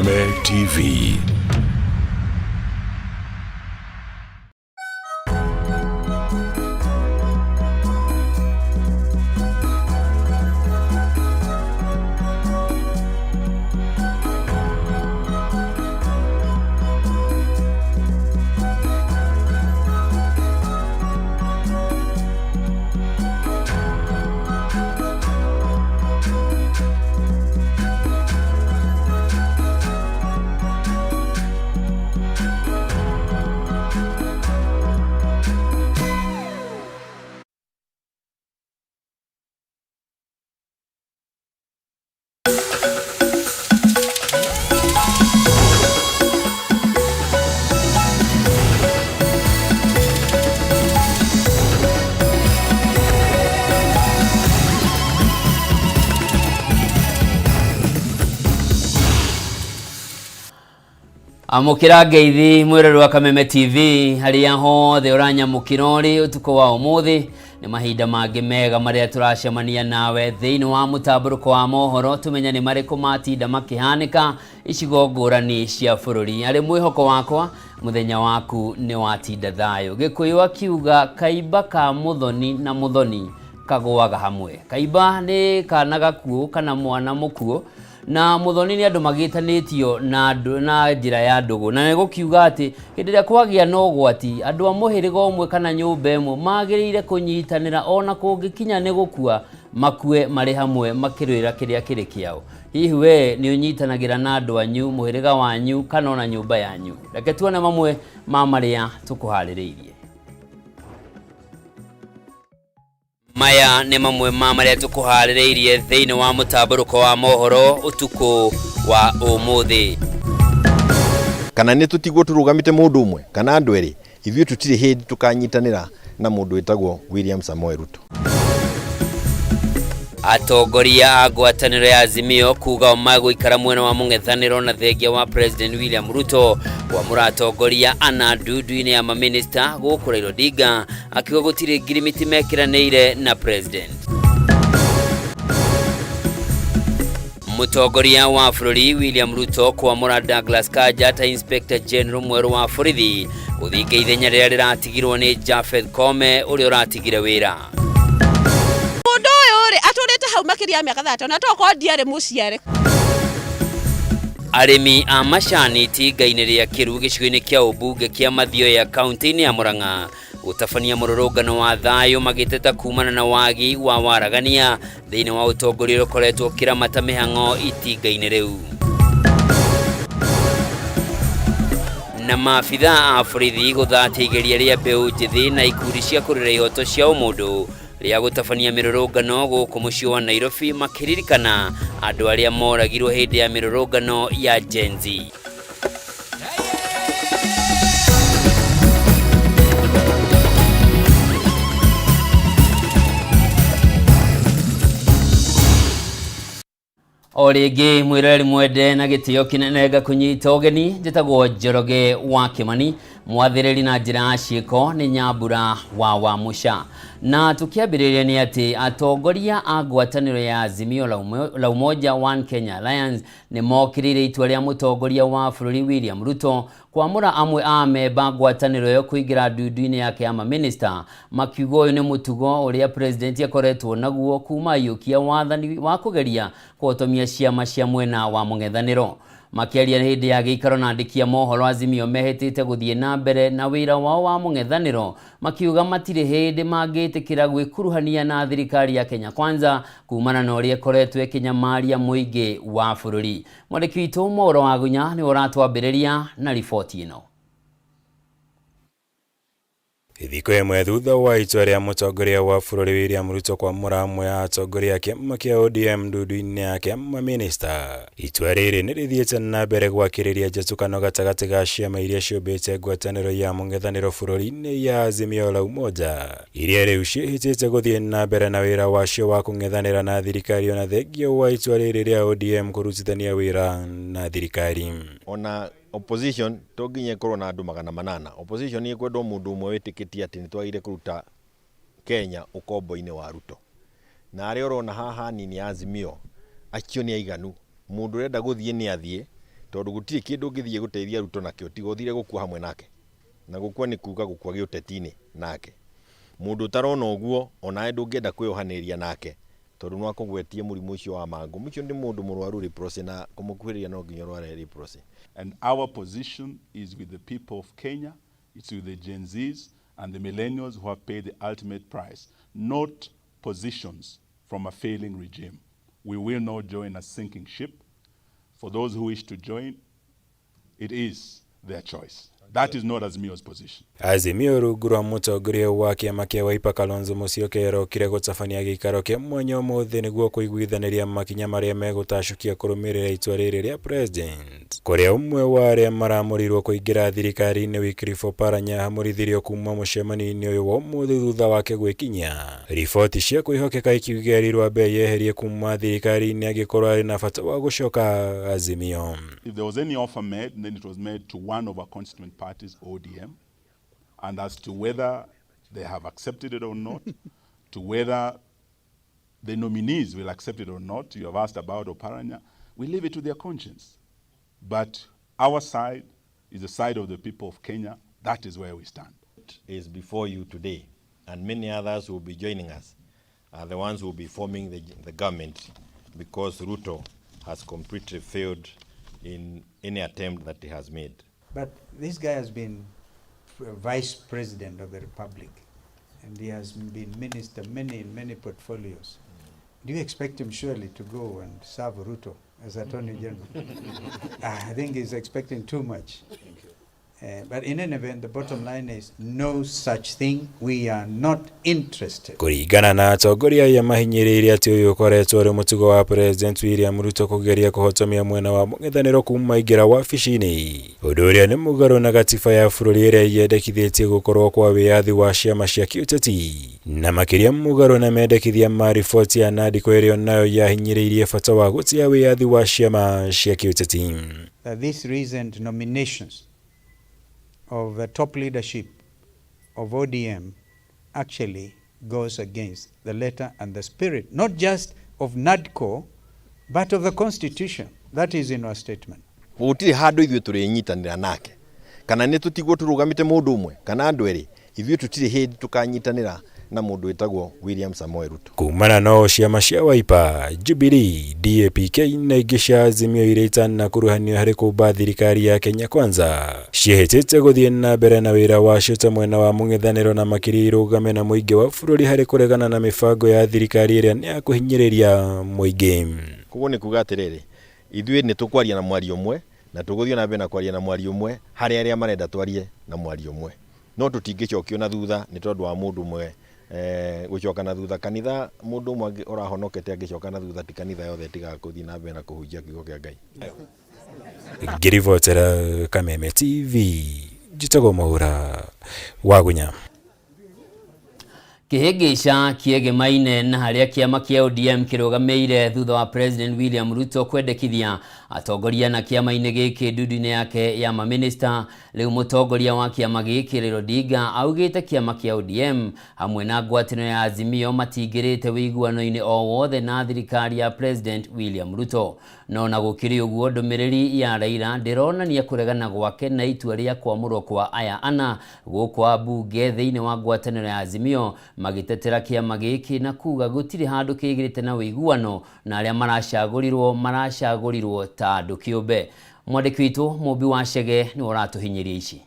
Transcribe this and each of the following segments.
Kameme TV. Amũkĩra ngeithi mwĩrori wa Kameme TV harĩa hothe ũranyamũkĩra ũrĩ ũtukũ wa ũmũthĩ. Nĩ mahinda mangĩ mega marĩa tũracemania nawe thĩinĩ wa mũtambũrũko wa mohoro, tũmenye nĩ marĩkũ matinda makĩhanĩka icigo ngũrani cia bũrũri. Arĩ mwĩhoko wakwa mũthenya waku nĩ watinda thayũ. Gĩkũyũ akiuga kaimba ka mũthoni na mũthoni kagũaga hamwe. Kaimba nĩ kana gakuũ kana mwana mũkuũ, na mũthoni nĩ andũ magĩtanĩtio na na njĩra ya ndũgũ, na nĩ gũkiuga atĩ hĩndĩ ĩrĩa kwagĩa na ũgwati, andũ a mũhĩrĩga ũmwe kana nyũmba ĩmwe magĩrĩire kũnyitanĩra, ona kũngĩkinya nĩ gũkua makue marĩ hamwe makĩrũĩra kĩrĩa kĩrĩ kĩao. Hihi we nĩ ũnyitanagĩra na andũ anyu, mũhĩrĩga wanyu, kana ona nyũmba yanyu? Reke tuone mamwe ma marĩa tũkũharĩrĩirie. Maya nĩ mamwe ma marĩa tũkũharĩrĩirie thĩinĩ wa mũtambũrũko wa mohoro ũtukũ wa ũmũthĩ. Kana nĩ tũtigwo tũrũgamĩte mũndũ ũmwe kana andũ erĩ, ithuĩ tũtirĩ hĩndĩ tũkanyitanĩra na mũndũ wĩtagwo William Samoei Ruto. Atongoria a ngwatanĩro ya Azimio kuga o magũikara mwena wa mũng'ethanĩro na thengia wa President William Ruto kwamũra atongoria ana ndundu-inĩ ya maminista, gũkũ Raila Odinga akiuga gũtirĩ ngirimiti mekĩranĩire na President. Mũtongoria wa bũrũri William Ruto kwamũra Douglas Kanja ta Inspector General mwerũ wa borithi gũthinga ithenya rĩrĩa rĩratigirwo nĩ Japheth Koome ũrĩa ũratigire wĩra. Mũndũ ũyũ rĩ atũrĩte hau makĩria ya mĩaka 30 na tokorwo ndiarĩ mũciare. Arĩmi a macani itinga-inĩ rĩa Kĩru gĩcigo-inĩ kĩa ũmbunge kĩa Mathioya kaunti-inĩ ya Murang'a gũtabania mũrũrũngano wa thayũ magĩteta kumana na wagi wa waragania thĩinĩ wa ũtongoria ũrĩa ũkoretwo ũkĩramata mĩhang'o itinga-inĩ rĩu. Na maabitha a borithi gũthatia igeria rĩa mbeũ njĩthĩ na ikundi cia kũrĩra ihoto cia ũmũndũ rĩa gũtabania mĩrũrũngano gũkũ mũciĩ wa Nairobi makĩririkana andũ arĩa moragirwo hĩndĩ ya mĩrũrũngano ya Gen Z. O rĩngĩ mwĩroreri mwende na gĩtĩo kĩnene ngakũnyita ũgeni, njĩtagwo Njoroge wa Kĩmani, mwathĩrĩri na njĩra ya ciĩko nĩ Nyambura wa Wamũca. Na tũkĩambĩrĩria nĩ atĩ atongoria a ngwatanĩro ya Azimio la Umoja One Kenya Alliance nĩ mokĩrĩire itua rĩa mũtongoria wa bũrũri William Ruto kwamũra amwe a amemba ngwatanĩro ĩyo kũingĩra ndundu-inĩ yake ya maminista, makiuga ũyũ nĩ mũtugo ũrĩa president akoretwo naguo kuma aiyũkia wathani wa kũgeria kũhotomia ciama cia mwena wa mũng'ethanĩro. Makĩaria hĩndĩ ya gĩikaro na andĩki a mohoro, Azimio mehĩtĩte gũthiĩ na mbere na wĩra wao wa mũng'ethanĩro, makiuga matirĩ hĩndĩ mangĩtĩkĩra gwĩkuruhania na thirikari ya Kenya Kwanza kumana na ũrĩa ĩkoretwo ĩkĩnyamaria mũingĩ wa bũrũri. Mwandĩki witũ Mwaũra wa Gunya nĩwe ũratwambĩrĩria na riboti ĩno. Thikũ ĩmwe thutha wa itua rĩa mũtongoria wa bũrũri William Ruto kwamũra amwe a atongoria a kĩama kĩa ODM ndundu-inĩ yake mamĩnĩsta, itua rĩrĩ nĩ rĩthiĩte na mbere gwakĩrĩria njatũkano gatagatĩ ga ciama iria ciũmbĩte ngwatanĩro ya mũng'ethanĩro bũrũri-inĩ ya Azimio la Umoja, iria rĩu ciĩhĩtĩte gũthiĩ na mbere na wĩra wacio wa kũng'ethanĩra na thirikari ona thengia wa itua rĩrĩ rĩa ODM kũrutithania wĩra na thirikari. Ona opposition to nginya ĩkorwo na andũ 800. Opposition ĩkwendwo mũndũ ũmwe wĩtĩkĩtie atĩ nĩ twagĩrĩire kũruta Kenya ũkombo-inĩ wa Ruto. Na arĩa ũrona haha anini a Azimio acio nĩ aiganu. Mũndũ ũrenda gũthiĩ nĩ athiĩ, Tondũ gũtirĩ kĩndũ ũngĩthiĩ gũteithia Ruto nakĩo tiga ũthire gũkua hamwe nake. Na gũkua nĩ kuga gũkua gĩũteti-inĩ nake. Mũndũ ũtarona ũguo onawe ndũngĩenda kwĩyohanĩrĩria nake tondũ no akũgwetie mũrimũ ũcio wa mangũ. Mũcio nĩ mũndũ mũrwaru leprosy na kũmũkuhĩrĩria no nginya ũrware leprosy. And our position is with the people of Kenya, it's with the Gen Zs and the millennials who have paid the ultimate price, not positions from a failing regime. We will not join a sinking ship. For those who wish to join, it is their choice. That is not Azimio's position. Azimio rungu rwa mũtongoria wa kĩama kĩa Wiper Kalonzo Musyoka ĩrokire gũtabania gĩikaro kĩa mwanya ũmũthĩ nĩguo kũiguithanĩria makinya marĩa megũtacũkia kũrũmĩrĩra itua rĩrĩ rĩa president, kũrĩa ũmwe wa arĩa maramũrirwo kũingĩra thirikari-inĩ Wycliffe Oparanya ahamũrithirio kuma mũcemanio-inĩ ũyũ wa ũmũthĩ thutha wake gwĩkinyia. Riboti cia kwĩhokeka ikiuga erirwo ambe eyeherie kuma thirikari-inĩ angĩkorwo arĩ na bata wa gũcoka Azimio. If there was any offer made, then it was made to one of our constituent parties, ODM. And as to whether they have accepted it or not, to whether the nominees will accept it or not, you have asked about Oparanya, we leave it to their conscience. But our side is the side of the people of Kenya. That is where we stand. Is before you today, and many others who will be joining us are the ones who will be forming the government, because Ruto has completely failed in any attempt that he has made. But this guy has been vice president of the republic, and he has been minister many in many portfolios. Do you expect him surely to go and serve Ruto as Attorney General? I think he's expecting too much. But in any event, the bottom line is no such thing. We are not interested. Kũringana na atongoria aya mahinyĩrĩirie atĩ ũyũ ũkoretwo ũrĩ mũtugo wa President William Ruto kũgeria kũhotomia mwena wa mũng'ethanĩro kuma aingĩra wabici-inĩ, ũndũ ũrĩa nĩ mũgarũ na gatiba ya bũrũri ĩrĩa yendekithĩtie gũkorwo kwa wĩyathi wa ciama cia kĩũteti, na makĩria mũgarũ na mendekithia ma riboti ya NADCO ĩrĩa nayo yahinyĩrĩirie bata wa gũtĩa wĩyathi wa ciama cia kĩũteti. That these recent nominations of the top leadership of ODM actually goes against the letter and the spirit, not just of NADCO, but of the Constitution. That is in our statement. Gũtirĩ handũ ithuĩ tũrĩnyitanĩra nake, kana nĩ tũtigwo tũrũgamĩte mũndũ ũmwe kana andũ erĩ, ithuĩ tũtirĩ hĩndĩ tũkanyitanĩra na mũndũ wĩtagwo William Samoei Ruto. Kumana no ciama cia Wiper, Jubilee, DAPK na ingĩ cia Azimio iria itanakuruhanio harĩ kũmba thirikari ya Kenya Kwanza ciĩhĩtĩte gũthiĩ na mbere na wĩra wacio ta mwena wa mũng'ethanĩro, na makĩria irũgame na mũingĩ wa bũrũri harĩ kũregana na mĩbango ya thirikari ĩrĩa nĩ ya kũhinyĩrĩria mũingĩ. Koguo nĩ kuga atĩrĩrĩ, ithuĩ nĩ tũkwaria na mwario ũmwe na tũgũthiĩ na mbere na kwaria na mwario ũmwe harĩ arĩa marenda twarie na mwario ũmwe, no tũtingĩcokio na thutha nĩ tondũ wa mũndũ ũmwe gũcoka na thutha kanitha. Mũndũ ũmwe ũrahonokete angĩcoka na thutha, ti kanitha yothe ĩtigaga kũthiĩ na mbere na kũhunjia kiugo kĩa Ngai. Ngĩribotera Kameme TV, njĩtagwo Mwaura Wagunya. Kĩhĩngĩca kĩegemaine na harĩa kĩama kĩa ODM kĩrũgamĩire thutha wa President William Ruto kwendekithia atongoria na kĩama-inĩ gĩkĩ ndundu-inĩ yake ya maminista. Rĩu mũtongoria wa kĩama gĩkĩ Raila Odinga augĩte kĩama kĩa ODM hamwe na ngwatanĩro ya Azimio matingĩrĩte ũiguano-inĩ o wothe na thirikari ya President William Ruto. No na gũkĩrĩ ũguo, ndũmĩrĩri ya Raila ndĩronania kũregana gwake na itua rĩa kwamũrwo kwa aya ana gũkũ ambunge thĩinĩ wa ngwatanĩro ya Azimio magĩtetera kĩama gĩkĩ na kuga gũtirĩ handũ kĩgĩrĩte na ũiguano na arĩa maracagũrirwo ta andũ kĩũmbe. Mwandĩki witũ Mũmbi wa Chege nĩwe ũratũhinyĩria ici.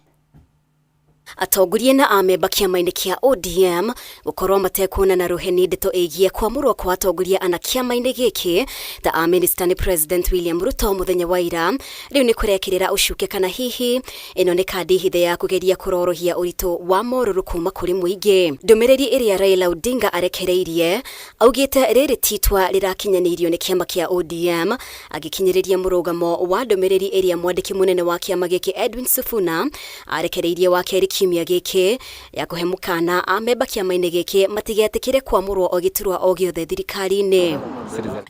Atongoria na amemba kĩama-inĩ kĩa ODM gũkorwo matekuona na rũheni ndeto ĩgiĩ kwamũrwo kwa atongoria ana kĩama-inĩ gĩkĩ ta amĩnĩsta nĩ President William Ruto mũthenya wa ira, rĩu nĩ kũrekĩrĩra ũcuke kana hihi ĩno nĩ kandi hithe ya kũgeria kũrorohia ũritũ wa morũrũ kuma kũrĩ mũingĩ. Ndũmĩrĩri ĩrĩa Raila Odinga arekereirie augĩte rĩrĩ ti itua rĩrakinyanĩirio nĩ kĩama kĩa ODM, agĩkinyĩrĩria mũrũgamo wa ndũmĩrĩri ĩrĩa mwandĩki mũnene wa kĩama gĩkĩ Edwin Sifuna arekereirie wa kerĩ. kiumia gĩkĩ ya kũhe mũkana amemba kĩama-inĩ gĩkĩ matigetĩkĩre kwamũrwo o gĩturwa o gĩothe thirikari-inĩ.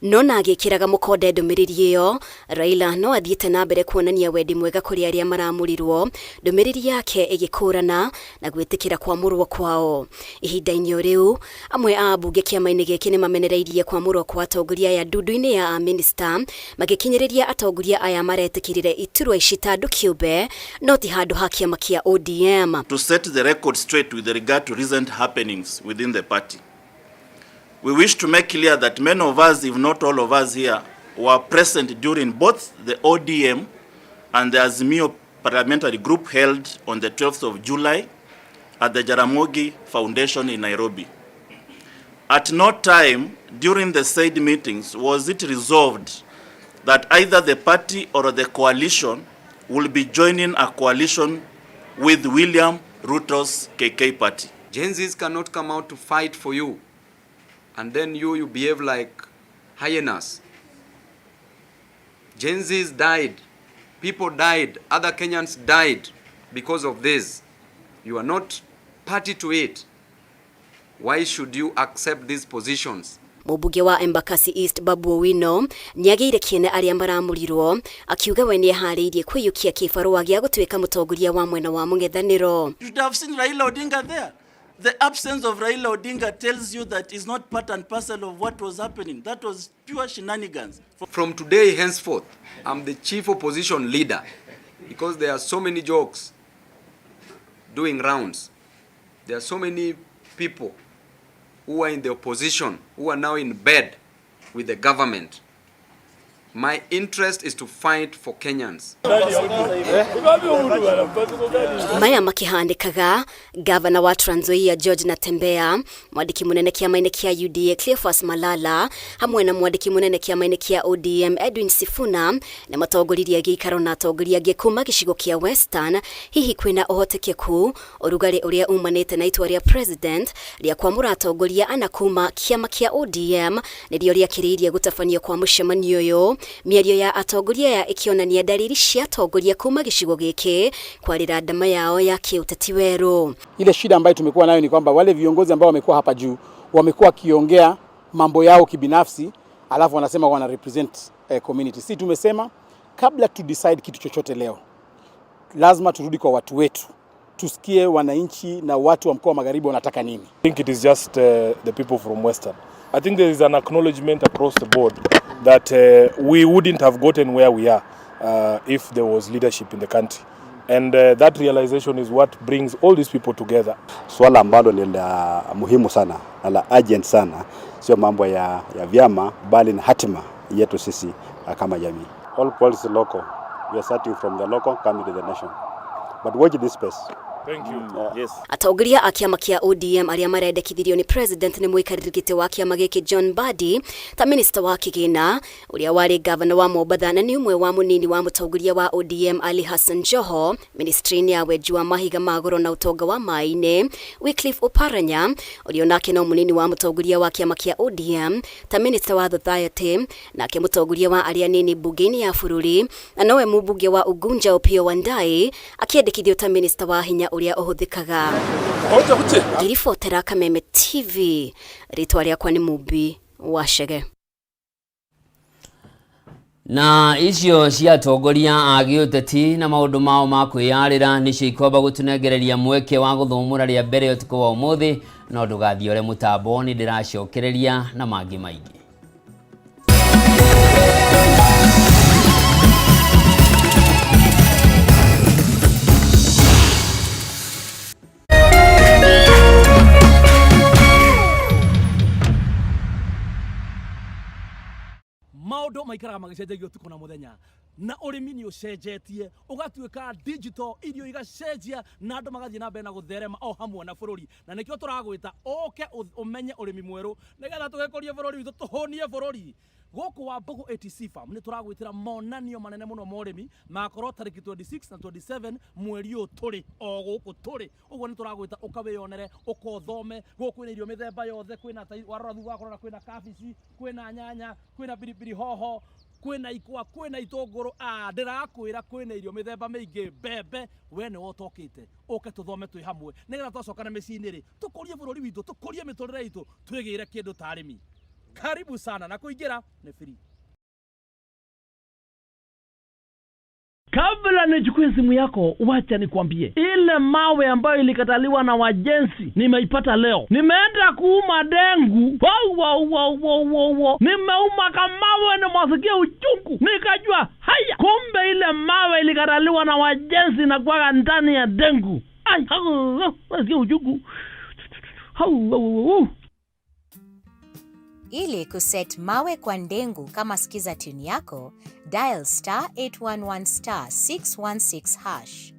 No na agĩkĩraga mũkonde ndũmĩrĩri ĩyo, Raila no athiĩte na mbere kuonania wendi mwega kũrĩ arĩa maramũrirwo, ndũmĩrĩri yake ĩgĩkũrana na gwĩtĩkĩra kwamũrwo kwao. Ihinda-inĩ o rĩu, amwe a ambunge kĩama-inĩ gĩkĩ nĩ mamenereirie kwamũrwo kwa atongoria aya ndundu-inĩ ya amĩnĩsta, magĩkinyĩrĩria atongoria aya maretĩkĩrire iturwa ici ta andũ kĩũmbe no ti handũ ha kĩama kĩa ODM. To set the record straight with regard to recent happenings within the party, we wish to make clear that many of us, if not all of us here, were present during both the ODM and the Azimio Parliamentary Group held on the 12th of July at the Jaramogi Foundation in Nairobi. At no time during the said meetings was it resolved that either the party or the coalition will be joining a coalition with William Ruto's KK party. Gen Zs cannot come out to fight for you, and then you behave like hyenas. Gen Zs died, people died, other Kenyans died because of this. You are not party to it. Why should you accept these positions? Mũmbunge wa Embakasi East Babu Owino nĩagĩire kĩene arĩa maramũrirwo, akiuga we nĩeharĩirie kwĩyũkia kĩbarũa gĩa gũtuĩka mũtongoria wa mwena wa mũng'ethanĩro. You should have seen Raila Odinga there. The absence of Raila Odinga tells you that he's not part and parcel of what was happening. That was pure shenanigans. From today henceforth, I'm the chief opposition leader, because there are so many jokes doing rounds. There are so many people who are in the opposition, who are now in bed with the government. My interest is to fight for Kenyans. Maya makihandikaga, gavana wa Trans Nzoia George Natembeya, mwandiki munene kiama-inĩ kĩa UDA Cleophas Malala, hamwe na mwandiki munene kiama-inĩ kĩa ODM Edwin Sifuna nĩ matongoririe gĩikaro na atongoria angĩ kuma gĩcigo kĩa Western. Hihi kwĩna ũhotekeku ũrugarĩ ũrĩa umanĩte na itua rĩa president rĩa kwamũra atongoria ana kuma kĩama kĩa ODM nĩrĩo rĩakĩrĩirie gũtabanio kwa mũcemanio ũyũ, mĩario ya atongoria aya ĩkĩonania dalili cia atongoria kuma gĩcigo gĩkĩ kwarĩra ndama yao ya kĩũteti werũ. Ile shida ambayo tumekuwa nayo ni kwamba wale viongozi ambao wamekuwa hapa juu wamekuwa wakiongea mambo yao kibinafsi, alafu wanasema wana represent community. Si tumesema kabla tu decide kitu chochote leo, lazima turudi kwa watu wetu, tusikie wananchi na watu wa mkoa wa Magharibi wanataka nini. I think it is just the people from Western. I think there is an acknowledgement across the board that we wouldn't have gotten where we are if there was leadership in the country. And that realization is what brings all these people together. Swala ambalo ni la muhimu sana na la urgent sana, sio mambo ya vyama bali ni hatima yetu sisi kama jamii. All policy local. We are starting from the local coming to the nation. But watch this space. Thank you. Yes. Atongoria a kĩama kĩa ODM arĩa marendekithirio nĩ president nĩ mũikarĩri gĩtĩ wa kĩama gĩkĩ John Mbadi ta minister wa kĩgĩna, ũrĩa warĩ gavana wa Mombatha na nĩ ũmwe wa mũnini wa mũtongoria wa ODM Ali Hassan Joho, ministry-inĩ ya wenji wa mahiga ma goro na ũtonga wa maĩ-inĩ Wycliffe Oparanya, ũrĩa onake no mũnini wa mũtongoria wa kĩama kĩa ODM ta minister wa Society, nake mũtongoria wa arĩa anini mbunge-inĩ ya bũrũri na nowe mũmbunge wa Ugunja Opiyo Wandayi akĩendekithio ta minister wa hinya ũrĩa ũhũthĩkaga. Ngĩribotera Kameme TV, rĩtwa rĩakwa nĩ Mumbi wa Chege. Na icio cia atongoria a gĩũteti na maũndũ mao ma kwĩyarĩra nĩcio ikwamba gũtũnengereria mweke wa gũthũmũra rĩa mbere ũtukũ wa ũmũthĩ, no ndũgathiore mũtambo, nĩ ndĩracokereria na mangĩ maingĩ. Maundu maikaraga magicenjagio utuku na muthenya na urimi ni ucenjetie ugatuika digital, irio igacenjia na andu magathie na mbere na gutherema o hamwe na bururi, na nikio turagwita uke umenye urimi mweru nigetha tugikurie bururi witu, tuhunie bururi. Guku wa Mbogo ATC Farm ni turagwitira monanio manene muno ma urimi makorwo tariki 26 na 27 mweri uyu turi o guku turi uguo ni turagwita ukawiyonere ukothome. Guku kwina irio mithemba yothe, kwina warora thutha wakorora, kwina kabici, kwina nyanya, kwina biribiri hoho, Kwĩna ikwa, kwĩna itũngũrũ, ndĩrakwĩra kwĩna irio mĩthemba mĩingĩ, mbembe. We nĩwe ũtokĩte, ũke tũthome twĩ hamwe, nĩgetha twacoka na mĩciĩ-inĩ rĩ, tũkũrie bũrũri witũ, tũkũrie mĩtũrĩre itũ, twĩgĩre kĩndũ ta arĩmi. Karibu sana, na kũingĩra nĩ free. Kabla nichukue simu yako, wacha nikwambie, ile mawe ambayo ilikataliwa na wajenzi nimeipata leo. Nimeenda kuuma dengu, wow, wow, wow, wow, wow, wow. Nimeuma kamawe na masikia uchungu, nikajua haya, kumbe ile mawe ilikataliwa na wajenzi na kuwaga ndani ya dengu. Ai, hau, nasikia uchungu. Hau, hau, hau. Ili kuset mawe kwa ndengu kama skiza tune yako, dial star 811 star 616 hash.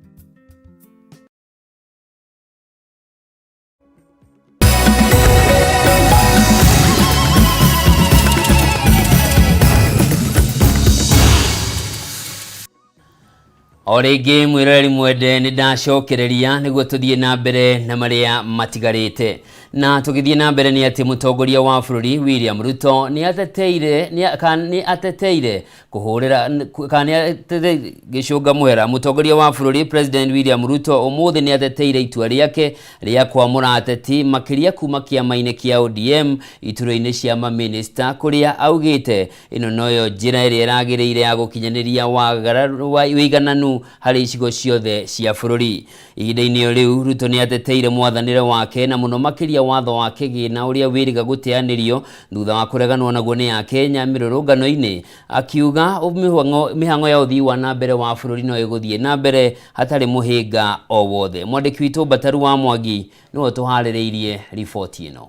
O rĩngĩ mwĩroreri mwende, nĩ ndacokereria nĩguo tũthiĩ na mbere na marĩa matigarĩte. Na tũgĩthiĩ na mbere nĩ atĩ mũtongoria wa bũrũri William Ruto nĩ ateteire nĩ ateteire kũhũrĩra kana nĩ ateteire gĩcũnga mũhera. Mũtongoria wa bũrũri President William Ruto ũmũthĩ nĩ ateteire itua rĩake rĩa kwamũra ateti makĩria kuma kĩama-inĩ kĩa ODM iturwa-inĩ cia mamĩnĩsta, kũrĩa augĩte ĩno noyo njĩra ĩrĩa ĩragĩrĩire ya gũkinyanĩria wĩigananu harĩ icigo ciothe cia bũrũri. Ihinda-inĩ o rĩu, Ruto nĩ ateteire mwathanĩre wake na mũno makĩria watho wa kĩgĩna ũrĩa wĩrĩga gũteanĩrio thutha wa kũreganwo naguo nĩ Akenya mĩrũrũngano-inĩ, akiuga mĩhang'o ya ũthii wa na mbere wa bũrũri no ĩgũthiĩ na mbere hatarĩ mũhĩnga o wothe. Mwandĩki witũ Mbataru wa Mwangi nĩwe ũtũharĩrĩirie riboti ĩno.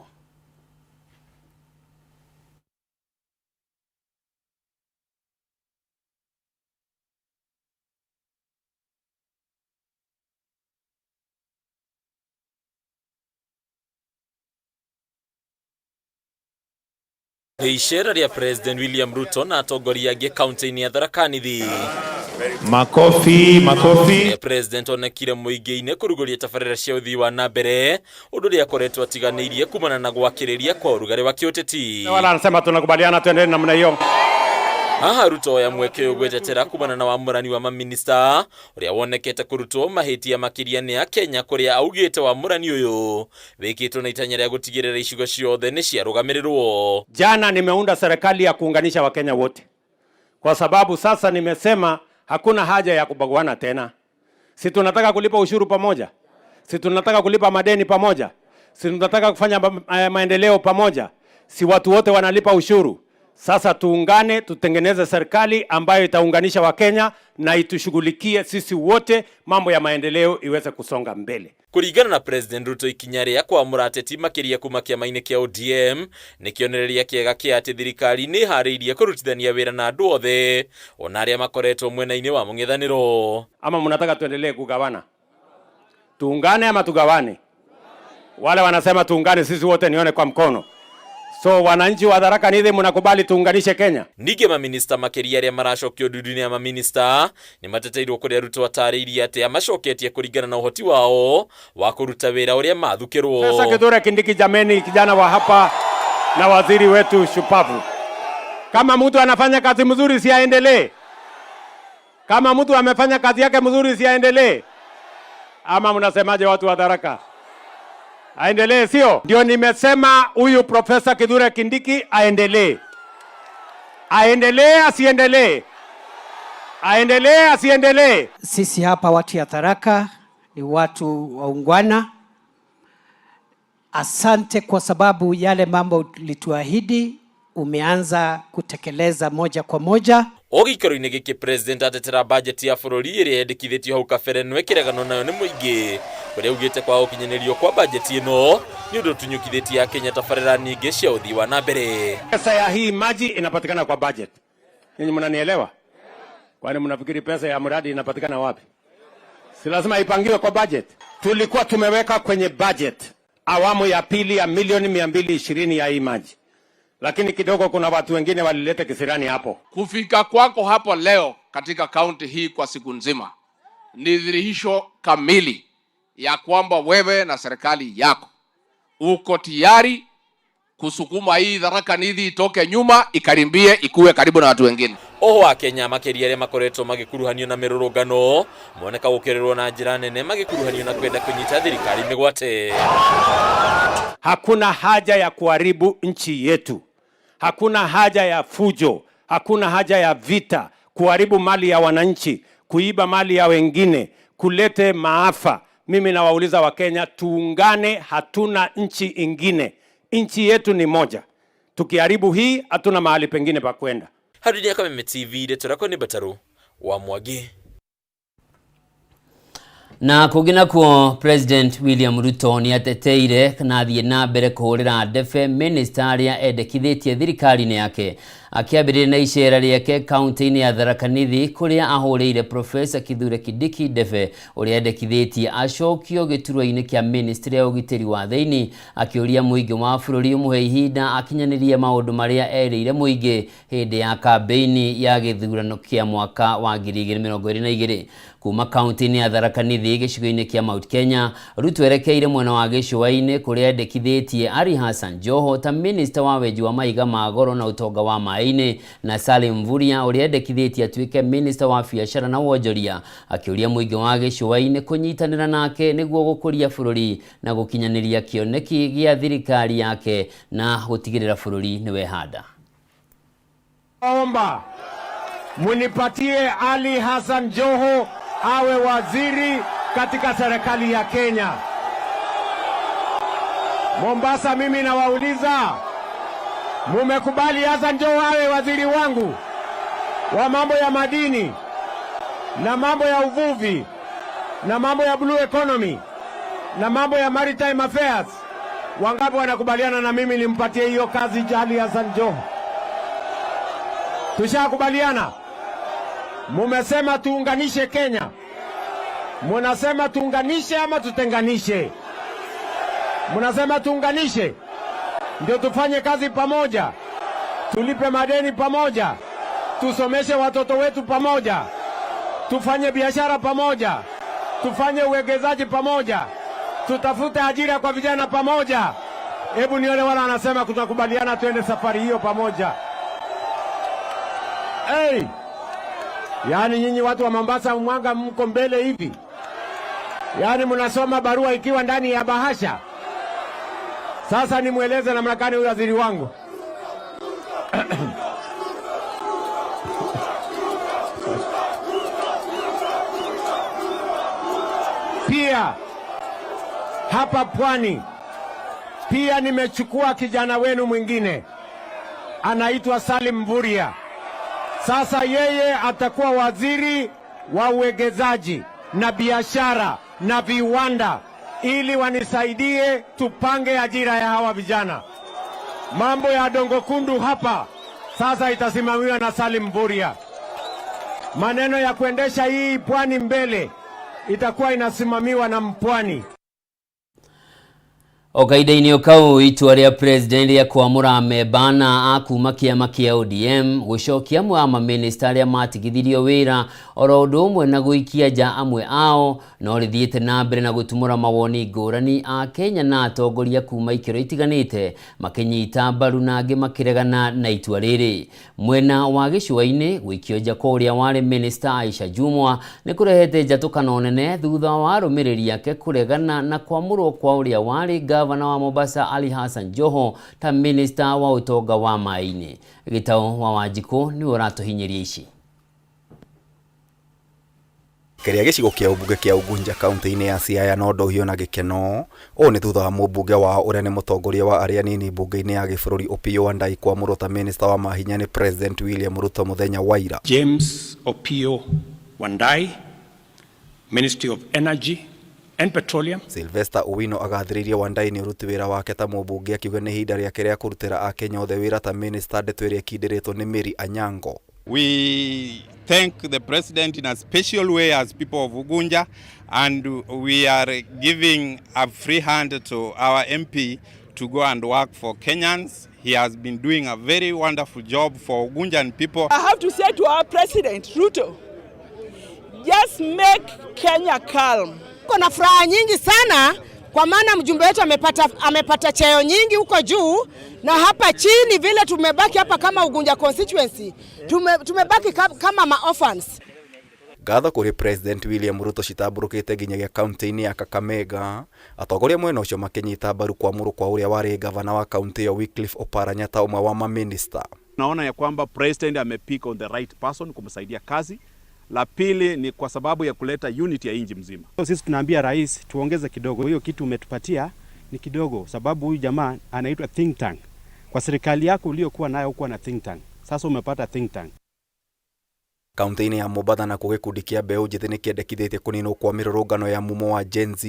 Nĩ icera rĩa President William Ruto na atongoria angĩ kaunti-inĩ ya Tharaka Nithi. Makofi, makofi. President onekire mũingĩ-inĩ kũrugũria tabarĩra cia ũthii wa na mbere, ũndũ ũrĩa akoretwo atiganĩirie kumana na gwakĩrĩria kwa ũrugarĩ wa kĩũteti. Wala anasema tunakubaliana tuendelee namna hiyo. Haha Ruto oya mweke ũyũ gwĩtetera kumana na wamũrani wa maminista ũrĩa wonekete kũrutwo mahĩtia makĩria nĩ Akenya, kũrĩa augĩte wamũrani ũyũ wĩkĩtwo na itanya rĩa gũtigĩrĩra icigo ciothe nĩ ciarũgamĩrĩrwo. Jana nimeunda serikali ya kuunganisha Wakenya wote, kwa sababu sasa nimesema hakuna haja ya kubaguana tena. Si tunataka kulipa ushuru pamoja? Si tunataka kulipa madeni pamoja? Si tunataka kufanya maendeleo pamoja? Si watu wote wanalipa ushuru? Sasa tuungane, tutengeneze serikali ambayo itaunganisha Wakenya na itushughulikie sisi wote, mambo ya maendeleo iweze kusonga mbele. Kũringana na President Ruto, ikinya rĩa kwamũra ateti makĩria kuma kĩama-inĩ kĩa ODM nĩ kĩonereria kĩega kĩa atĩ thirikari nĩ ĩharĩirie kũrutithania wĩra na andũ othe, ona arĩa makoretwo mwena-inĩ wa mũng'ethanĩro. Ama mnataka tuendelee kugawana? Tuungane ama tugawane? Wale wanasema tuungane sisi wote, nione kwa mkono. So wananchi wa Tharaka Nithi, mnakubali tuunganishe Kenya? Ningĩ maminista makĩria arĩa maracokio ndundu-inĩ ya maminista nĩ mateteirwo, kũrĩa Ruto atarĩirie atĩ amacoketie kũringana na ũhoti wao wa kũruta wĩra ũrĩa mathukĩrwo. Sasa Kithure Kindiki, jameni, kijana wa hapa na waziri wetu shupavu. Kama mtu anafanya kazi mzuri, si aendelee? Kama mtu amefanya kazi yake mzuri, si aendelee? Ama mnasemaje watu wa Tharaka? Aendelee, sio? Ndio nimesema huyu Profesa Kithure Kindiki aendelee. Aendelee asiendelee? Aendelee asiendelee? Sisi hapa watu ya Tharaka ni watu waungwana. Asante kwa sababu yale mambo ulituahidi umeanza kutekeleza moja kwa moja. O gĩikaro-inĩ gĩkĩ, President atetera bajeti ya bũrũri ĩrĩa yendekithĩtio hau kabere no ĩkĩreganwo nayo nĩ mũingĩ, kũrĩa augĩte kwa gũkinyanĩrio kwa bajeti ĩno nĩ ũndũ ũtunyũkithĩtie Akenya tabarĩra nyingĩ cia ũthii wa na mbere. Pesa ya hii maji inapatikana kwa budget. Ninyi mnanielewa? Kwani mnafikiri pesa ya mradi inapatikana wapi? Si lazima ipangiwe kwa budget. Tulikuwa tumeweka kwenye budget awamu ya pili ya milioni 220 ya hii maji, lakini kidogo kuna watu wengine walileta kisirani hapo. Kufika kwako hapo leo katika kaunti hii kwa siku nzima ni dhihirisho kamili ya kwamba wewe na serikali yako uko tayari Kusukuma hii Tharaka Nithi itoke nyuma ikarimbie ikuwe karibu na watu wengine. Oho akenya makĩria arĩa makoretwo magĩkuruhanio na mĩrũrũngano moneka gũkĩrĩrwo na njĩra nene magĩkuruhanio na kwenda kũnyita thirikari mĩgwate. Hakuna haja ya kuharibu nchi yetu, hakuna haja ya fujo, hakuna haja ya vita, kuharibu mali ya wananchi, kuiba mali ya wengine, kulete maafa. Mimi nawauliza Wakenya, tuungane, hatuna nchi ingine, nchi yetu ni moja. Tukiharibu hii, hatuna mahali pengine pa kwenda. Harudia Kameme TV, ndeto rakwa nĩ Mbataru wa Mwangi. Na kũngĩ nakuo, President William Ruto nĩ ateteire na athiĩ na mbere kũhũrĩra ndebe minista arĩa endekithĩtie thirikari-inĩ yake, akĩambĩrĩria na icera rĩake kaunti-inĩ ya Tharaka Nithi kũrĩa ahũrĩire Professor Kithure Kindiki ndebe ũrĩa endekithĩtie acokio gĩturwa-inĩ kĩa ministry ya ũgitĩri wa thĩinĩ, akĩũria mũingĩ wa bũrũri ũmũhe ihinda akinyanĩrie maũndũ marĩa erĩire mũingĩ hĩndĩ ya kambĩini ya gĩthurano kĩa mwaka wa 2022. Kuma kaunti-inĩ ya Tharaka Nithi gĩcigo-inĩ kĩa Mount Kenya, Ruto erekeire mwena wa gĩcũa-inĩ kũrĩa endekithĩtie Ali Hassan Joho ta minista wa wenji wa mahiga ma goro na ũtonga wa maĩ-inĩ, na Salim Mvurya ũrĩa endekithĩtie atuĩke minista wa biacara na wonjoria, akĩũria mũingĩ wa gĩcũa-inĩ kũnyitanĩra nake nĩguo gũkũria bũrũri na gũkinyanĩria kĩoneki gĩa thirikari yake na gũtigĩrĩra bũrũri nĩ wehanda. Omba munipatie Ali Hassan Joho awe waziri katika serikali ya Kenya. Mombasa, mimi nawauliza, mumekubali Hassan Joho awe waziri wangu wa mambo ya madini na mambo ya uvuvi na mambo ya blue economy na mambo ya maritime affairs? Wangapi wanakubaliana na mimi nimpatie hiyo kazi Ali Hassan Joho? Tushakubaliana. Mumesema tuunganishe Kenya. Munasema tuunganishe ama tutenganishe? Munasema tuunganishe ndio tufanye kazi pamoja, tulipe madeni pamoja, tusomeshe watoto wetu pamoja, tufanye biashara pamoja, tufanye uwekezaji pamoja, tutafute ajira kwa vijana pamoja. Hebu nione wala wanasema tutakubaliana, tuende safari hiyo pamoja. Hey! Yaani nyinyi watu wa Mombasa mwanga mko mbele hivi, yaani mnasoma barua ikiwa ndani ya bahasha. Sasa nimweleze namna gani huyu waziri wangu. Pia hapa pwani pia nimechukua kijana wenu mwingine anaitwa Salim Mvurya. Sasa yeye atakuwa waziri wa uwekezaji na biashara na viwanda, ili wanisaidie tupange ajira ya hawa vijana. Mambo ya Dongo Kundu hapa sasa itasimamiwa na Salim Mvurya. Maneno ya kuendesha hii pwani mbele itakuwa inasimamiwa na mpwani. O kahinda-inĩ o kau, itua rĩa president rĩa kwamũra membana a kuma kĩama kĩa ODM gũcokia amwe a mamĩnĩsta arĩa matigithirio wĩra oro ũndũ ũmwe na gũikia nja amwe ao no rĩthiĩte na mbere na gũtumũra mawoni ngũrani a Kenya na atongoria kuma ikĩro itiganĩte makĩnyita mbaru na angĩ makĩregana na itua rĩrĩ. Mwena wa gĩcũa-inĩ, gũikio nja kwa ũrĩa warĩ minista Aisha Jumwa nĩ kũrehete njatũkano nene thutha wa arũmĩrĩri ake kũregana na kwamũrwo kwa ũrĩa warĩ gavana wa Mombasa Ali Hassan Joho ta minista wa ũtonga wa maĩ-inĩ. Gĩtaũ wa Wanjikũ nĩwe ũratũhinyĩria ici. Kĩrĩa gĩcigo kĩa ũmbunge kĩa Ugunja kaunti-inĩ ya Siaya no ndohio na gĩkeno. Ũũ nĩ thutha wa mũmbunge wao ũrĩa nĩ mũtongoria wa arĩa anini mbunge-inĩ ya gĩbũrũri Opiyo Wandayi kwamũrwo ta minista wa mahinya nĩ President William Ruto mũthenya wa ira. James Opiyo Wandayi, Ministry of Energy and Petroleum. Sylvester Owino agathĩrĩirie Wandayi nĩ ũruti wĩra wake ta mũmbunge, akiuga nĩ ihinda rĩake rĩa kũrutĩra akenya othe wĩra ta minista, ndeto ĩrĩa ĩkindĩrĩtwo nĩ Mary Anyango. We thank the president in a special way as people of Ugunja, and we are giving a free hand to our MP to go and work for Kenyans. He has been doing a very wonderful job for Ugunjan people. I have to say to our president, Ruto, just make Kenya calm. Kuna furaha nyingi sana kwa maana mjumbe wetu amepata cheo nyingi huko juu, na hapa chini vile tumebaki hapa kama Ugunja constituency tumebaki kama ma-orphans. Ngatho kũrĩ President William Ruto citambũrũkĩte nginyagia kaunti-inĩ ya Kakamega, atongoria mwena ũcio makĩnyita mbaru kwamũrwo kwa ũrĩa warĩ gavana wa kaunti ĩyo Wycliffe Oparanya ta ũmwe wa mamĩnĩsta. Naona ya kwamba president amepick on the right person kumsaidia kazi. La pili ni kwa sababu ya kuleta unity ya nchi mzima. Sisi tunaambia rais tuongeze kidogo, hiyo kitu umetupatia ni kidogo, sababu huyu jamaa anaitwa think tank. Kwa serikali yako uliyokuwa nayo hukuwa na think tank, sasa umepata think tank. Kaunti-inĩ ya Mombatha nakuo gĩkundi kĩa mbeũ njĩthĩ nĩkĩendekithĩtie kũninwo kwa mĩrũrũngano ya mumo wa Gen Z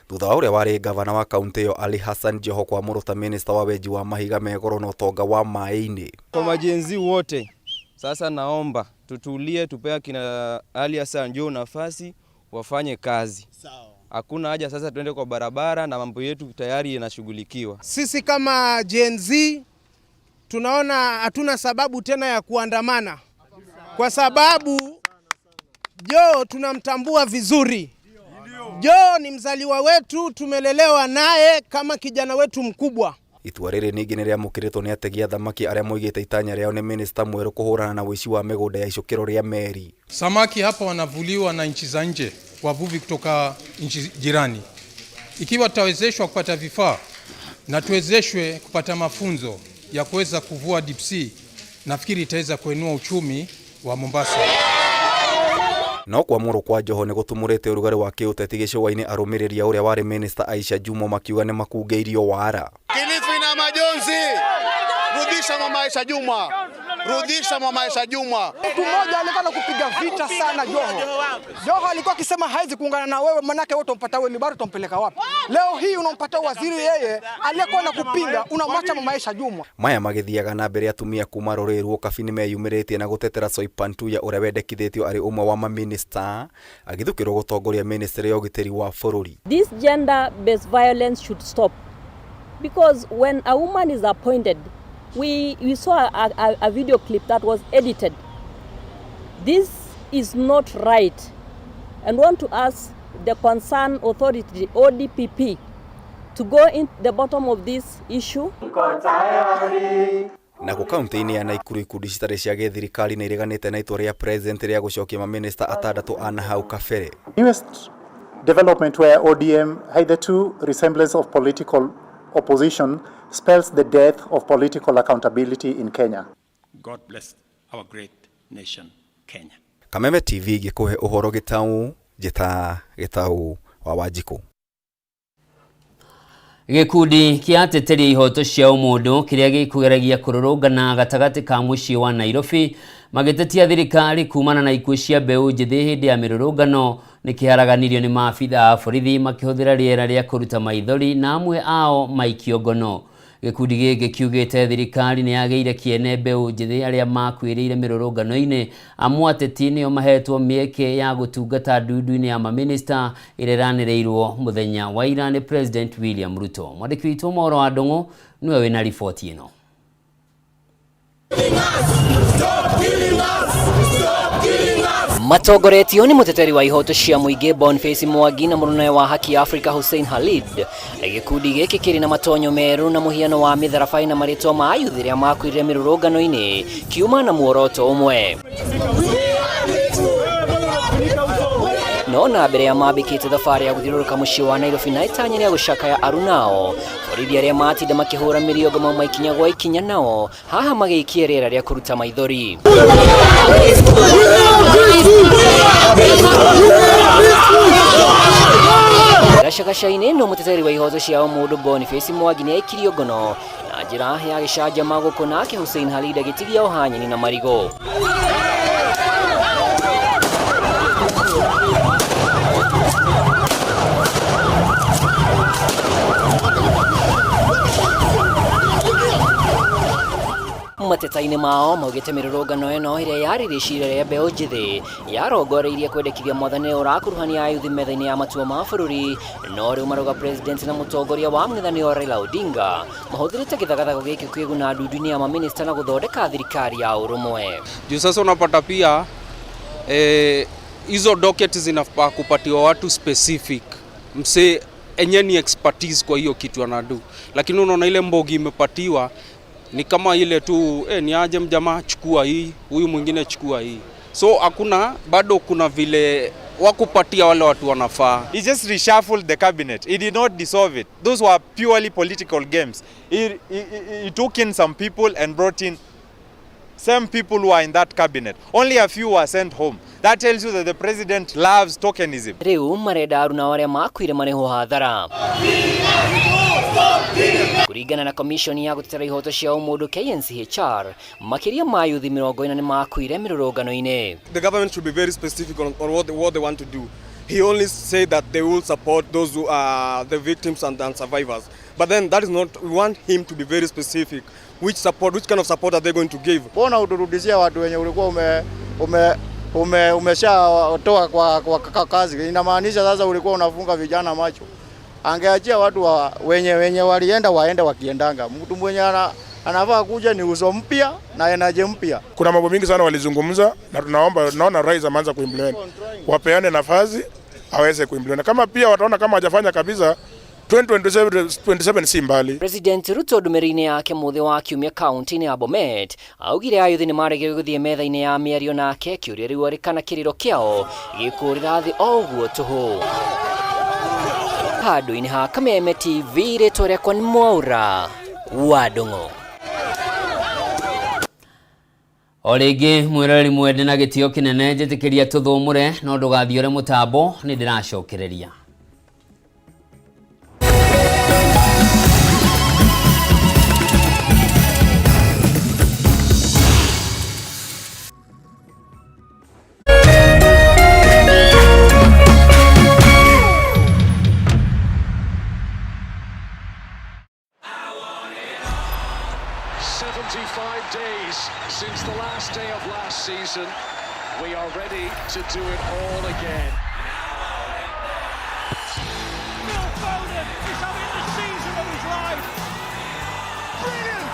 thutha wa ũrĩa warĩ gavana wa kaunti ĩyo Ali Hassan Joho kwamũrwo ta minista wa wenji wa mahiga me goro na ũtonga wa maĩ-inĩ. Kwa ma-Gen Z wote sasa naomba tutulie, tupea kina Ali Hassan Joho nafasi wafanye kazi. Hakuna haja sasa tuende kwa barabara na mambo yetu tayari yanashughulikiwa. Sisi kama Gen Z tunaona hatuna sababu tena ya kuandamana kwa sababu Joho tunamtambua vizuri. Joho ni mzaliwa wetu, tumelelewa naye kama kijana wetu mkubwa. Itua rĩrĩ ningĩ nĩrĩamũkĩrĩtwo nĩ ategi a thamaki arĩa moigĩte itanya rĩao nĩ minista mwerũ kũhũrana na ũici wa mĩgũnda ya icukĩro rĩa meri. Samaki hapa wanavuliwa na nchi za nje, wavuvi kutoka nchi jirani. Ikiwa tutawezeshwa kupata vifaa na tuwezeshwe kupata mafunzo ya kuweza kuvua deep sea, nafikiri itaweza kuinua uchumi wa Mombasa. No kwamũrwo kwa Joho nĩ gũtumũrĩte ũrugarĩ wa kĩũteti gĩcũa-inĩ arũmĩrĩri a ũrĩa warĩ minista Aisha Jumwa makiuga nĩ makungĩirio wara. Kilifi na majonzi, rudisha mama Aisha Jumwa, rudisha mama Aisha Jumwa. Mtu mmoja alikuwa anakupiga vita sana Joho. Joho alikuwa akisema haizi kuungana na wewe, manake wewe utampata wewe bado utampeleka wapi? Leo hii unampata waziri yeye aliyekuwa anakupinga, unamwacha mama Aisha Jumwa. Maya magĩthiaga na mbere atumia kuma rũrĩrĩ rwa Ũkabi nĩmeyumĩrĩtie na gũtetera Soipan Tuya ũrĩa wendekithĩtio arĩ ũmwe wa mamĩnĩsta agĩthukĩrwo gũtongoria ministry ya ũgitĩri wa bũrũri. This gender-based violence should stop, because when a woman is appointed, we saw a video clip that was edited. This is not right, and want to ask the concerned authority, ODPP, to go in the bottom of this issue. Nakuo kaunti-inĩ ya Naikuru ikundi citarĩ cia gĩthirikari nĩ ireganĩte na itua rĩa president rĩa gũcokia mamĩnĩsta atandatũ a nahau kabere. Newest development where ODM hitherto resemblance of political opposition spells the death of political accountability in Kenya. God bless our great nation, Kenya. Kameme TV gĩkũhe ũhoro gĩtau njĩta gĩtau wa Wanjikũ. Gĩkundi kĩa ateteri ihoto cia ũmũndũ kĩrĩa gĩkũgeragia kũrũrũngana gatagatĩ ka mũciĩ wa Nairobi magĩtetia thirikari kumana na ikuũ cia mbeũ njĩthĩ hĩndĩ ya mĩrũrũngano nĩ kĩharaganirio nĩ maabitha a borithi makĩhũthĩra rĩera rĩa kũruta maithori na amwe ao maikio ngono. Gĩkundi gĩkĩ kiugĩte thirikari nĩ yagĩire kĩene mbeũ njĩthĩ arĩa makuĩrĩire mĩrũrũngano-inĩ, amu ateti nĩo mahetwo mĩeke ya gũtungata ndundu-inĩ ya mamĩnĩsta ĩrĩa ĩranĩrĩirwo mũthenya wa ira nĩ President William Ruto. Mwandĩki witũ Mauro wa Ndung'u nĩwe wĩna riboti ĩno. Matongoretio nĩ mũteteri wa ihoto cia mũingĩ Boniface Mwangi na mũrũnawe wa haki ya Afrika Hussein Khalid. Gĩkundi gĩkĩ kĩrĩ na matonyo merũ na mũhiano wa mĩtharabai na marĩtwa ma ayuthi arĩa makuire mĩrũrũngano-inĩ kiuma na muoroto ũmwe. No na mbere ya mambĩkĩte thabarĩ ya gũthiũrũrũka mũciĩ wa Nairobi na itanya rĩa gũcakaya arunao, borithi arĩa matinda makĩhũra mĩriongo mauma ikinya gwa ikinya nao haha magĩikia rĩera rĩa kũruta maithori. Gacagaca-inĩ no mũteteri wa ihoto cia ũmũndũ Boniface Mwangi nĩ aikirio ngono na njĩra ya gĩcanjama gũkũ nake Hussein Khalid agĩtigia ũhanyini na marigũ. Mateta-inĩ mao maugĩte mĩrũrũngano ĩno ĩrĩa yarĩ rĩciria rĩa mbeũ njĩthĩ yarongoreirie kwendekithia mwathani ũrakuruhania ayuthi metha-inĩ ya matua ma bũrũri, no rĩu marauga president na mũtongoria wa mũng'ethanĩro Raila Odinga mahũthĩrĩte gĩthagathago gĩkĩ kwĩguna ndundu-inĩ ya mamĩnĩsta na gũthondeka thirikari ya ũrũmwe. Juu sasa unapata pia hizo docket zinafaa kupatiwa watu specific, mse enye ni expertise kwa hiyo kitu anadu, lakini unaona ile mbogi imepatiwa ni kama ile tu ni aje mjamaa chukua hii, huyu mwingine chukua hii, so hakuna bado kuna vile wakupatia wale watu wanafaa. He just reshuffled the cabinet. He did not dissolve it. Those were purely political games. He took in some people and brought in same people who are in that cabinet. Only a few were sent home. That tells you that the president loves tokenism. Riu marenda aruna aria makuire marĩhwo hathara. Kũringana na commission ya gũtetera ihoto cia ũmũndũ KNCHR, makĩria ma yuthi 40 nĩ makuire mĩrũrũngano-inĩ. The government should be very specific on what they want to do. He only said that they will support those who are the victims and survivors. But then that is not, we want him to be very specific. Which support, which kind of support are they going to give? Mbona uturudishia watu wenye ulikuwa umeshatoa kwa kazi? Inamaanisha sasa ulikuwa unafunga vijana macho. Angeachia watu wenye walienda waende wakiendanga. Mtu mwenye anafaa kuja ni uso mpya na energy mpya. Kuna mambo mingi sana walizungumza na tunaomba, naona rais ameanza kuimplement. Wapeane nafasi aweze kuimplement. Kama pia wataona kama hajafanya kabisa 2027 si mbali. President Ruto ndũmĩrĩri-inĩ yake mũthĩ wa kiumia kaunti-inĩ ya Bomet augire ayuthi nĩ maregire gũthiĩ metha-inĩ ya mĩario nake kĩũria rĩu arĩ kana kĩrĩro kĩao gĩkũrĩra thĩ o ũguo tũhũ. Handũ-inĩ ha Kameme TV rĩtwa rĩakwa nĩ Mwaura wa Ndung'u. O rĩngĩ mwĩroreri mwende na gĩtĩo kĩnene njĩtĩkĩria tũthũmũre no ndũgathiore mũtambo nĩ ndĩracokereria. Since the last day of last season, we are ready to do it all again. Phil Foden is having the season of his life. Brilliant!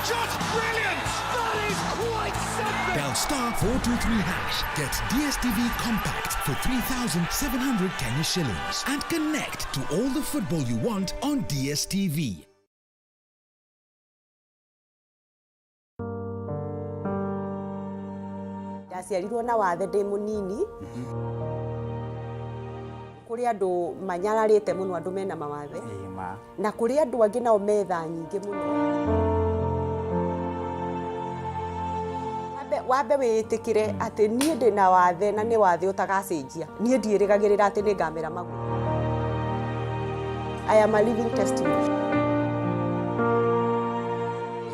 Just brilliant! That is quite something! Dial star 423 hash, get DSTV Compact for 3,700 Kenya shillings and connect to all the football you want on DSTV. Ndaciarirwo na wathe ndĩ mũnini. Kũrĩ andũ manyararĩte mũno, andũ mena mawathe, na kũrĩ andũ angĩ nao metha nyingĩ mũno. Wambe wĩĩtĩkĩre atĩ niĩ ndĩ na wathe na nĩ wathe ũtagacenjia. Niĩ ndiĩrĩgagĩrĩra atĩ nĩ ngamera magũrũ. I am a living testimony.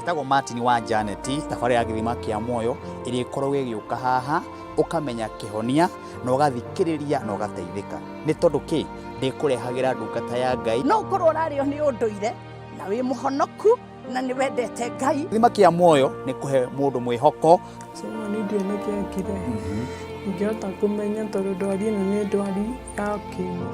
Njĩtagwo Martin wa Janet, thabarĩ ya gĩthima kĩa muoyo ĩrĩa ĩkoragwo ĩgĩũka haha ũkamenya kĩhonia na ũgathikĩrĩria na ũgateithĩka. Nĩ tondũ kĩ ndĩkũrehagĩra ndungata ya Ngai. No ũkorwo ũrarĩo nĩ ũndũire na wĩ mũhonoku na nĩ wendete Ngai. Gĩthima kĩa muoyo nĩ kũhe mũndũ mwĩhoko. Simon ndiĩ nĩkĩekire ingĩhota kũmenya tondũ ndwari ĩno nĩ ndwari ya ũkimwi.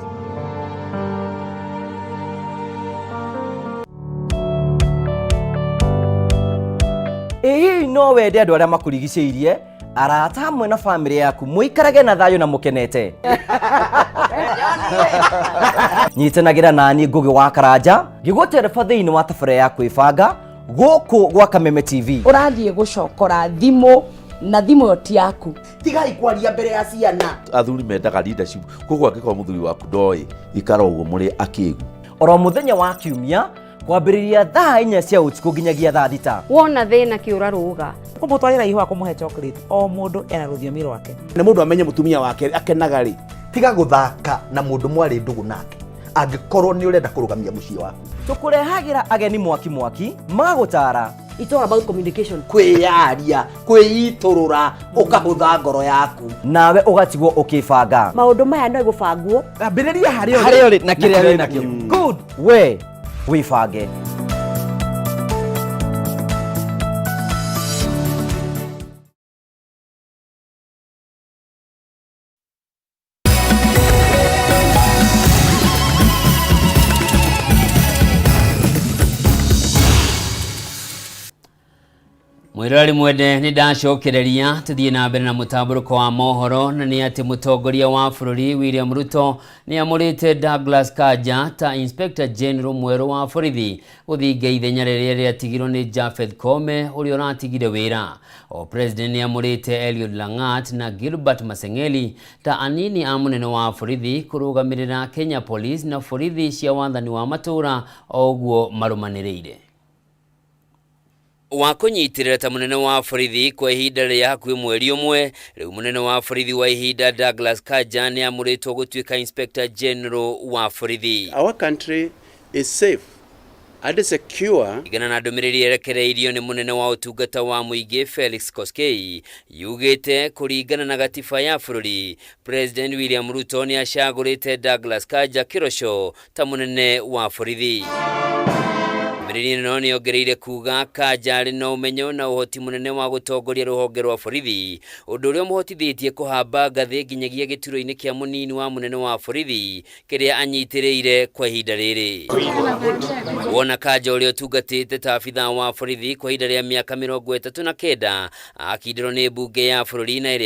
Ĩ no wende andũ arĩa makũrigicĩirie, arata hamwe na bamĩrĩ yaku mũikarage na thayũ na mũkenete. Nyitanagĩra nani Ngũgĩ wa Karanja ngĩgũtereba thĩinĩ wa tabarĩra ya kwĩbanga gũkũ gwa Kameme TV. Ũrathiĩ gũcokora thimũ na thimũ ĩyo ti yaku. Tigai kwaria mbere ya ciana. Athuri mendaga leadership, koguo angĩkorwo mũthuri waku ndoĩ ikara ũguo mũrĩ akĩgu. Oro mũthenya wa kiumia kwambĩrĩria thaa 4 cia ũtukũ nginyagia thaa 6. Wona thĩna kĩũra rũga. Kũmũtwarĩra ihũa kũmũhe chocolate, o mũndũ ena rũthiomi rwake. Nĩ mũndũ amenye mũtumia wake akenaga rĩ. Tiga gũthaka na mũndũ mwarĩ ndũgũ nake angĩkorwo nĩ ũrenda kũrũgamia mũciĩ waku. Tũkũrehagĩra ageni mwaki mwaki magũtara. It's all about communication. Kwĩyaria, kwĩitũrũra, ũkahũtha ngoro yaku. Nawe ũgatigwo ũkĩbanga. Maũndũ maya no gũbangwo. Ambĩrĩria harĩa ũrĩ na kĩrĩa wĩ nakĩo. Good. We wĩbange. Mwiroreri mwende, nĩ ndacokereria tũthiĩ na mbere na mũtambũrũko wa mohoro, na nĩ atĩ mũtongoria wa bũrũri William Ruto nĩ amũrĩte Douglas Kanja ta Inspector General mwerũ wa borithi gũthinga ithenya rĩrĩa rĩatigirwo nĩ Japheth Koome ũrĩa ũratigire wĩra. O President nĩ amũrĩte Eliud Langat na Gilbert Masengeli ta anini a mũnene wa borithi kũrũgamĩrĩra Kenya Police na borithi cia wathani wa matũũra o ũguo marũmanĩrĩire wa kũnyitĩrĩra ta mũnene wa borithi kwa ihinda rĩa hakuhĩ mweri ũmwe. Rĩu mũnene wa borithi wa ihinda Douglas Kanja nĩ amũrĩtwo gũtuĩka Inspector General wa borithi. Our country is safe and secure. Igana na ndũmĩrĩri yerekereirio nĩ mũnene wa ũtungata wa mũingĩ Felix Koskei yugĩte kũringana na gatiba ya bũrũri, President William Ruto nĩ acagũrĩte Douglas Kanja Kĩroco ta mũnene wa borithi. Ndũmĩrĩri ĩno nĩ yongereire kuga Kanja arĩ na ũmenyo na ũhoti mũnene wa gũtongoria rũhonge rwa borithi, ũndũ ũrĩa ũmũhotithĩtie kũhamba ngathĩ nginyagia gĩturwa-inĩ kĩa mũnini wa mũnene wa borithi kĩrĩa anyitĩrĩire kwa ihinda rĩrĩ. Wona Kanja ũrĩa ũtungatĩte ta abithaa wa borithi kwa ihinda rĩa mĩaka 39 akindĩrwo nĩ mbunge ya bũrũri na ĩrĩa